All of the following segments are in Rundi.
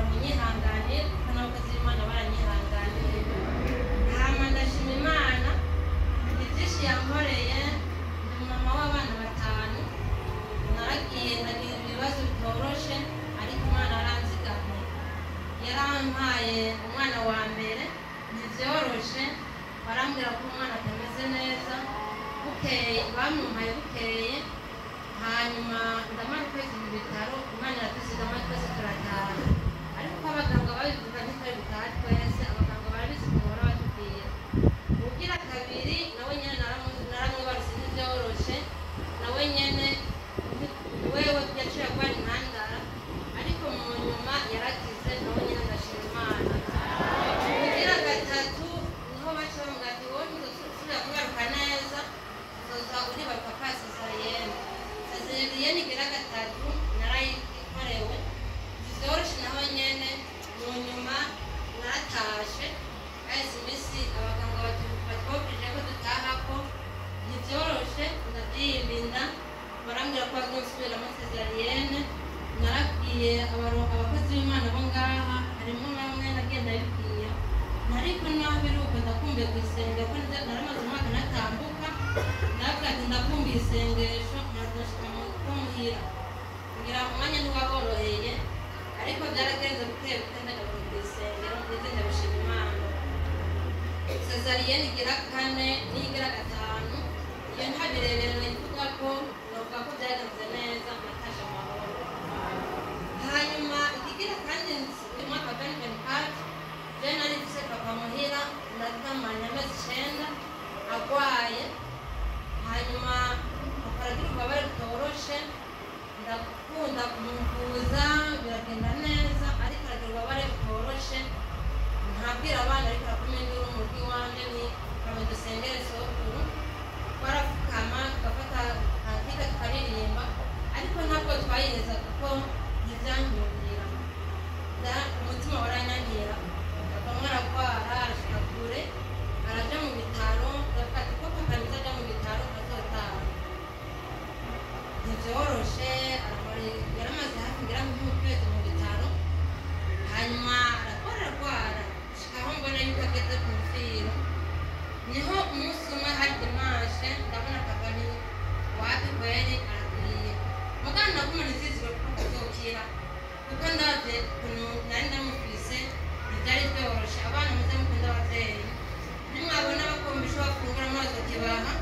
Munyihanganire kuko n'abakozi b'Imana baranyihanganiye. Hama ndashima Imana ibyinshi yankoreye. Ndi umumama w'abana batanu. Naragiye ndagira ibibazo bitoroshe, ariko Imana yaranzigamye, yarampaye umwana wa mbere. Ntibyoroshe, barambwira ko umwana atameze neza. Bukeye bamumpaye, bukeye hanyuma ndamara ukwezi mu bitaro. Imana iratuzigama twese turataha, ariko uko abaganga babivuga ntitwari gutaha twese. Abaganga barabizi bahora batubwira. Ugira kabiri nawe nyene naramwibarutse, ntibyoroshe. Nawe nyene wewe yaciye agwara intandara, ariko mu nyuma yarakize nawe nyene, ndashima Imana. Ugira gatatu niho baca bamubwira ati: "Wowe ntuzosubira kugaruka neza, uzoza uribaruka kwa césarienne." Césarienne igira gatatu narayikorewe, ntivyoroshe naho nyene. Mu nyuma naratashe, haheze iminsi abaganga batwobwije ko dutahako. Ntivyoroshe, ndavyiyimba, barambwira ko bazonsubiramo césarienne. Narabwiye abakozi b'Imana bo ngaha, harimo bamwe nagiye ndabibwira, ariko naho biri uko ndakumbuye ku isengero, ko naramaze umwaka natambuka. Navuga ati ndakumbuye isengesho, nkazashika ko muhira ngira umwanya ntiwaboroheye, ariko byaragenze buke buke ndagaruka ku isengero, ndetse ndabishima Imana. Césarienne igira kane n'igira gatanu, iyo nta birebire nayivuga ko novuga ko byagenze neza, natashe amahoro. Hanyuma ikigira kandi uyu mwaka wa 2024 je nari mfise papa muhira, ndatamanye amezi 9 agwaye. Hanyuma papa aragira ububabare butoroshe, ndakunda kumuvuza biragenda neza, ariko aragira ububabare butoroshe. Ntabwira abana, ariko arakomeye induru mu rugo iwanje ni kame dusengere sokuru. Twarapfukama tugafata cantique tukaririmba, ariko ntabwo twayiheza kuko ntibyankundira. Umutima waranyangira. Bamwe aragwara arashika kure, araja mu bitaro. Ndavuga ati ko papa aja mu bitaro azotaha, ntivyoroshe. Aramara, yaramaze hafi ngira nk'ukwezi mu bitaro. Hanyuma arakora, aragwara gushika aho mbona yuko ageze ku mfiro. Niho umunsi umwe hari dimanche, ndabona papa ni wapi kweli, aragiye. Mugabo nagumana ivyizigiro kuko azokira, kuko ndavye ukuntu nari ndamufise ntivyari vyoroshe. Abana muze mukunda abavyeyi, nimwabona bakumva ico bafungura murazokibaha,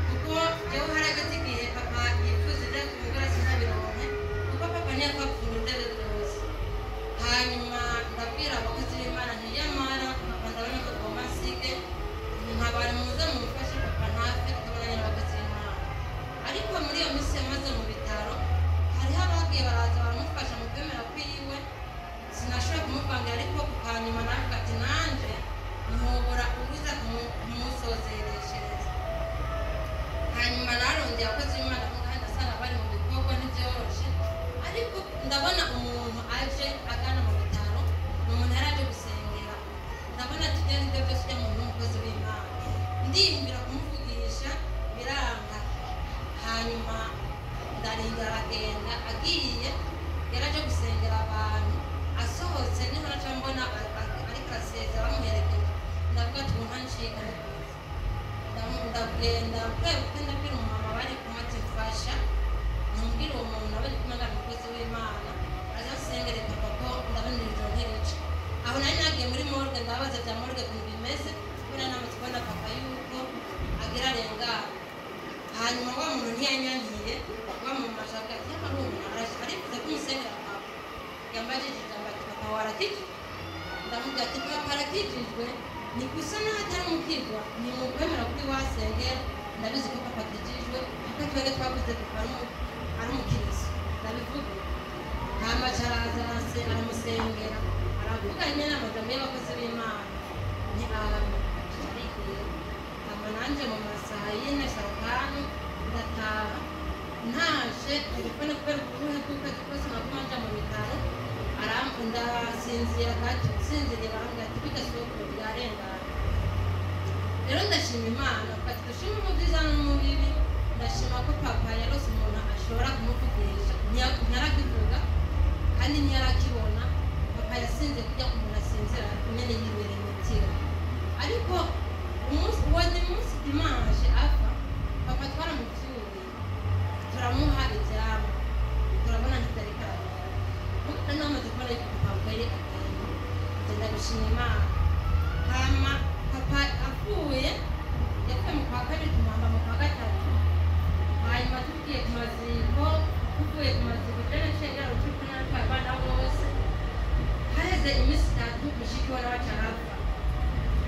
kuko jewe harageze igihe papa yifuza ivyo afungura sinabironke, kuko papa ntiyapfa gufungura ivyo arivyo vyose. Hanyuma ndabwira abakozi b'Imana nti yamara papa ndabona ko agomba nsige, ntabara muze mumufashe papa ntapfe atabonanye n'abakozi b'Imana. Ariko muri iyo minsi yamaze mu bitaro hariho abagiye baraza baramufasha mu kwemera kwiwe. Sinashoboye kumuvangira, ariko ku kanyuma navuga ati nanje ntobora ubuza kumusozereshereza. Hanyuma narongeye abakozi b'Imana aho ngaho, ndasanga bari mu bikorwa, ntibyoroshe. Ariko ndabona umuntu aje agana mu bitaro, ni umuntu yari aje gusengera. Ndabona ati ibyo aribyo byose ujya muntu w'umukozi w'Imana. Ndiyumvira kumuvugisha biranga. Hanyuma ndarinda aragenda. Agiye yari aje gusengera abantu, asohotse niho naca mbona ariko arasezera bamuherekeje. Ndavuga ati ubu ntancika. Ndagenda bwe ndabwira umumama bari kumwe ati mfasha ntumbwire uwo muntu nawe ndi kumwe ngo ari umukozi w'Imana, aza asengere papa ko ndabona ijoro ntirica. Aho nari nagiye muri morgue, ndabaza bya morgue ukuntu bimeze, kubera namaze kubona papa yuko agira arengana. Hanyuma wa muntu ntiyanyankiye, wa muntu ashaka ati yamara uwo muntu arifuza ko umusengera papa. Yambajije ijambo ati: "Papa warakijijwe?" Ndamubwira ati: "Papa arakijijwe, ni gusa naho atari umukizwa, ni mu kwemera kuri wasengera. Ndabizi ko papa akijijwe, kuko twebwe twavuze papa ari umukiristo." Ndabivuga. Hama araza aramusengera, aravuga nyine amajambo y'abakozi b'Imana ni amen, arikwiye. Hama nanje mu masaha 4, saa 5 ndataha. Ntaje telefone kubera uburuhe bw'ukwezi kose naguma nja mu bitaro, ndasinzira gato. Nsinziriye barambwira ati burya sokuru byarengana. Rero ndashima Imana, ati dushime mu byiza no mu bibi. Ndashima ko papa yarose umuntu ashobora kumuvugisha. Ntiyarakivuga kandi ntiyarakibona. Papa Papa yasinze kujya umuntu asinzira nyene yibereye mu tiro. Ariko umunsi uwo ni munsi dimanche apfa, papa twaramuvyuriye turamuha ivyamwa, turabona ntivyari karabera. Noneho amaze kubona yuko papa kweri agenda, nje ndabishima Imana. Hama papa apfuye, yapfuye mu kwa kabiri, tumuhamba mu kwa gatatu. Hanyuma tugiye ku maziko, tuvuye ku maziko je naciye ngira turi kumwe natwaye abana bose. Haheze iminsi 3 mushiki we nawe aca arapfa.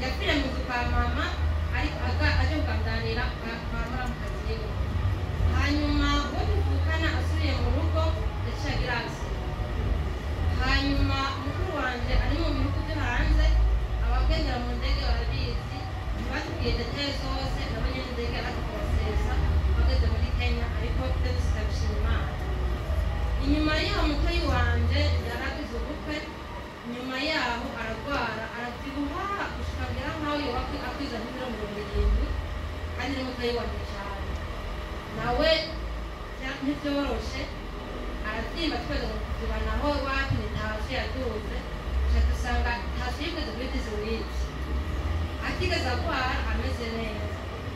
Yapfiriye mu nzu kwa mama, ariko aje kugandanira kwa muramukazi wiwe. Hanyuma uwo tuvukana asubiye mu rugo yaciye agira accident. Hanyuma mukuru wanje ari mu bihugu byo hanze, abagendera mu ndege barabizi, ntibatubwiye détails zose, nabo nyene indege yaradukosesa bageze muri Kenya, ariko ibyo byose ndabishima Imana. Inyuma yaho mutoyi wanje yaragize ubukwe, nyuma yaho aragwara aravyibuha gushika ngera nkaho yoba akwiza nk'ibiro 70, kandi ni mutoyi wanje cane. Nawe ntivyoroshe, aravyimba twese ngo kuvyibuha naho wapi ni tension yaduze, duca dusanga tension yigeze kuri 18. Atigeze agwara ameze neza.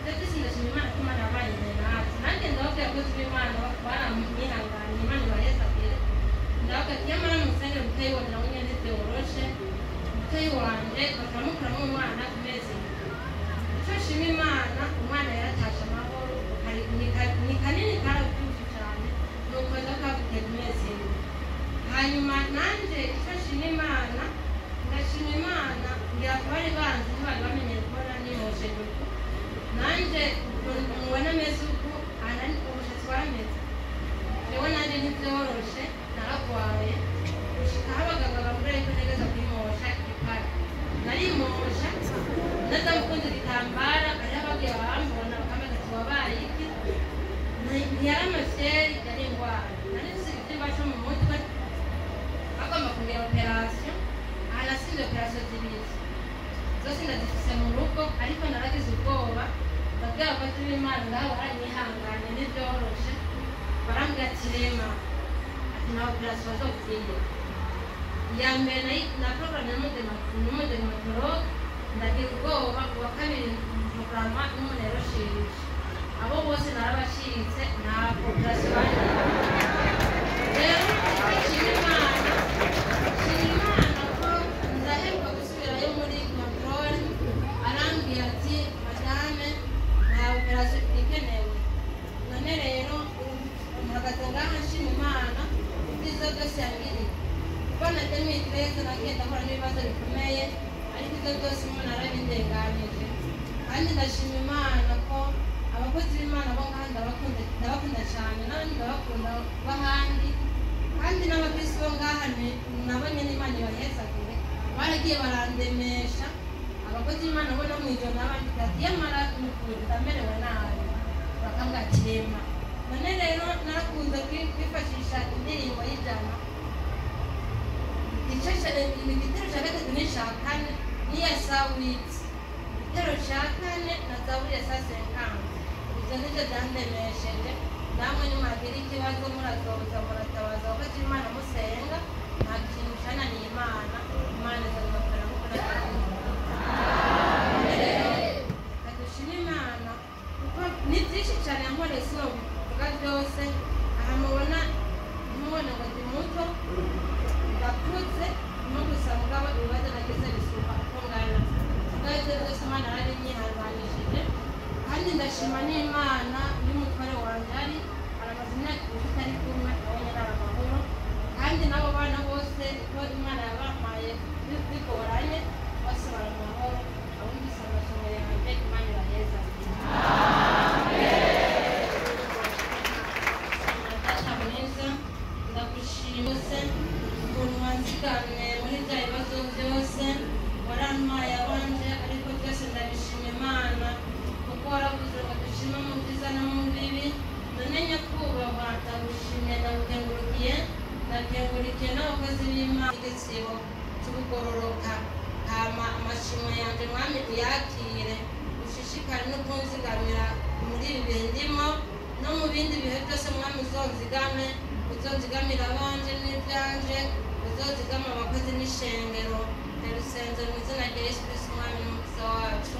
Ivyo vyose ndashima Imana ko Imana yabanye natwe. Nanjye ndababwira abakozi b'Imana baramwihanganiye, Imana ibahezagire. Ndababwira ati nyamara musenge mutoyi wanje nawe nyene ntivyoroshe, mutoyi wanje bakamukuramwo umwana ku mezi 7. Ico nshima Imana, umwana yaratashe amahoro, ni kanini karavyibushe cane, nuko ndakafite ku mezi 7. Hanyuma nanje ico nshima Imana, ndashima Imana ngira ku bari banzi ntibari bamenyere kubona nimoshe uku. Nanje mubona meze uku, umushatsi warameze. Jewe nanje ntivyoroshe, naragwaye gushika aho abaganga bambwira yuko ntegerezwa kwimosha igipara. Narimosha ndaza igitambara, hariho abagiye barambona bakambaza ati wabaye iki? Ntiyari amafyeri, yari ingwara. Nari mfise igitimba co mu mutwe, bagomba kungira opération. Aha nasinze opération 2 zose ndazifise mu rugo, ariko naragize ubwoba, ndabwira abakozi b'Imana ngaho baranyihanganye ntivyoroshe, barambwira ati rema, ati nta opération bazokugirira. Iya mbere na porogaramu n'umudermatologue, ndagira ubwoba. Uwa kabiri porogaramu n'umuneurochirurgie, abo bose narabacitse, nta opération bangiriye. Rero nshima Imana, nshima Imana ko ndaheruka gusubirayo muri contrôle, arambwira ati madame nta opération ikenewe. None rero mpagaze ngaha nshima Imana ibyiza byose yangiriye. Kuko na 2013 nagenda mpura n'ibibazo bikomeye, ariko ibyo byose Imana yarabindenganije. Kandi ndashima Imana ko abakozi b'Imana bo ngaha ndabakunda cyane, n'abandi ndabakunda b'ahandi, kandi n'abakristo bo ngaha nabo nyene Imana ibahezagire, baragiye barandemesha. Abakozi b'Imana bo no mw'ijoro n'abandi ati yamara nukuri ndamerewe nabi, bakambwira ati rema. None rero narakunze kwifashisha indirimbo y'ijana igitero ca 3 n'ica 4 n'iya sawiti, igitero ca 4 na zaburi ya 150. Ivyo nivyo vyandemesheje. Namwe nimwagira ikibazo murazoza muratabaza abakozi b'Imana musenga, nta kintu cananiye Imana, Imana izabibakora nkuko natwe. Rero reka dushime Imana kuko ni byinshi cyane yankoreye, sinobivuga byose. Aha mubona ntimubone ngo ndi muto, ndakuze no gusa, mugabo ibibazo nagize bisumba uko ngana. Mugabo ibyo byose Imana yarabinyihanganishije. Kandi ndashima n'Imana y'umutware wanjye, ari aramaze imyaka 2 tutari kumwe, nawe nyine ari amahoro. Kandi n'abo bana bose ko Imana yabampaye bigoranye, bose bari amahoro. Abumvise amasomo yanjye, Imana ibaheza. Data mwiza, ndagushima ukuntu wanzigamye muri bya bibazo byose, warantwaye abanje, ariko byose ndabishima Imana kuko waravuze ngo dushime mu byiza no mu bibi. None nyakubahwa ndagushimye, ndagukengurukiye, ndakengurukiye n'abakozi b'Imana igisibo cy'ubugororoka. Hama amashimwe yanjye mwami uyakire, ushishikare no kunzigamira muri ibi bihe ndimo no mu bindi bihe byose. Mwami uzonzigame, uzonzigamira abanje n'ibyanje. Uzozigama abakozi n'ishengero. Ndabisenze mu izina rya Yesu Kristo, Umwami n'Umukiza wacu.